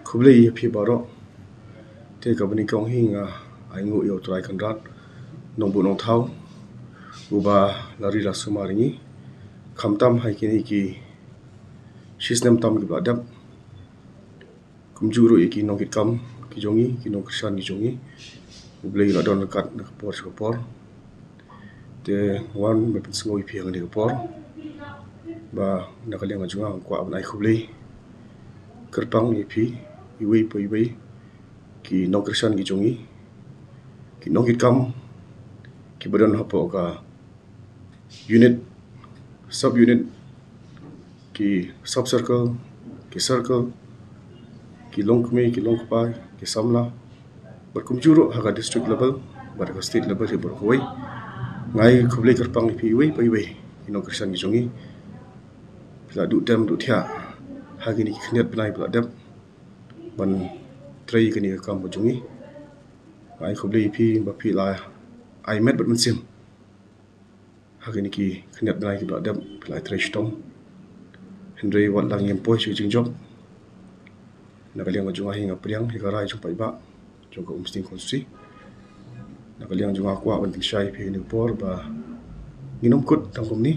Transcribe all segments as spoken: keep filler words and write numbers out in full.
Khublei ïa phi baroh. Te kaba nyngkong hi nga ai nguh ïa u Trai Kynrad Nongbuh Nongthaw, uba la ri la sumar ïa ngi, khamtam ha kine ki shisnem tam kiba la dep, kumjuh ruh ïa ki nongkitkam ki jong ngi, ki nongkyrshan ki jong ngi. U Blei u la don ryngkat na ka por sha ka por. Te nga wan ban pynsngew ïa phi ha kane ka por ba na ka liang ka jong nga nga kwah ban ai khublei kyrpang ïa phi iwei pa iwei, ki nongkyrshan ki jong ngi, ki nongkitkam kiba don hapoh ka unit, sub unit, ki sub circle, ki circle, ki longkmie, ki longkpa, ki samla, bad kumjuh ruh ha ka district level bad ha ka state level hi baroh kawei. Nga ai khublei kyrpang ïa phi iwei pa iwei, ki nongkyrshan ki jong ngi. Phi la duh dem duh thiah ha kine ki khyndiat bnai ba la dep ban trei ïa kane ka kam ka jong ngi. Nga ai khublei ïa phi ba phi la ai met bad mynsiem ha kine ki khyndiat bnai kiba la dep, phi la ai trei shitom. Hynrei wat la ngim poi sha ka jingjop, na ka liang ka jong nga hi nga pdiang ïa ka rai jong paidbah jong ka Umsning Constituency. Na ka liang jong nga kwah ban pynshai ïa phi ha kane ka por ba ngin ym kut tang kumne,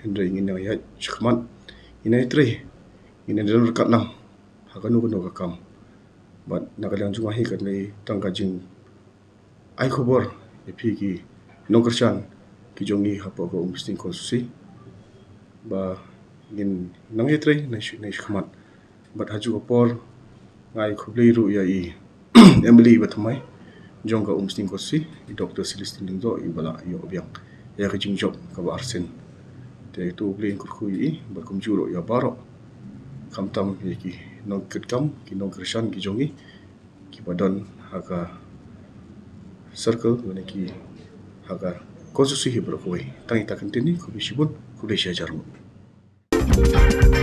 hynrei ngin nang ïaid shakhmat, ngin nang ïatrei, ngin nang don ryngkat lang ha kano kano ka kam. Bad na ka liang jong nga hi ka dei tang ka jing ai khubor ïa phi ki nongkyrshan ki jong ngi hapoh ka Umsning Constituency ba ngin nang ïatrei nang ïaid shakhmat. Bad ha kajuh ka por nga ai khublei ruh ïa i MLA ba thymmai jong ka Umsning Constituency, i Doctor Celestine Lyngdoh, iba la ïoh biang ïa ka jingjop kaba arsien. Te to U Blei un kyrkhu ïa i bad kumjuh ruh ïa baroh, khamtam ïa ki nongkitkam, ki nongkyrshan ki jong ngi kiba don ha ka circle lane ki ha ka constituency hi baroh kawei. Tang ita ka ktien, khublei shibun, khublei shihajar nguh.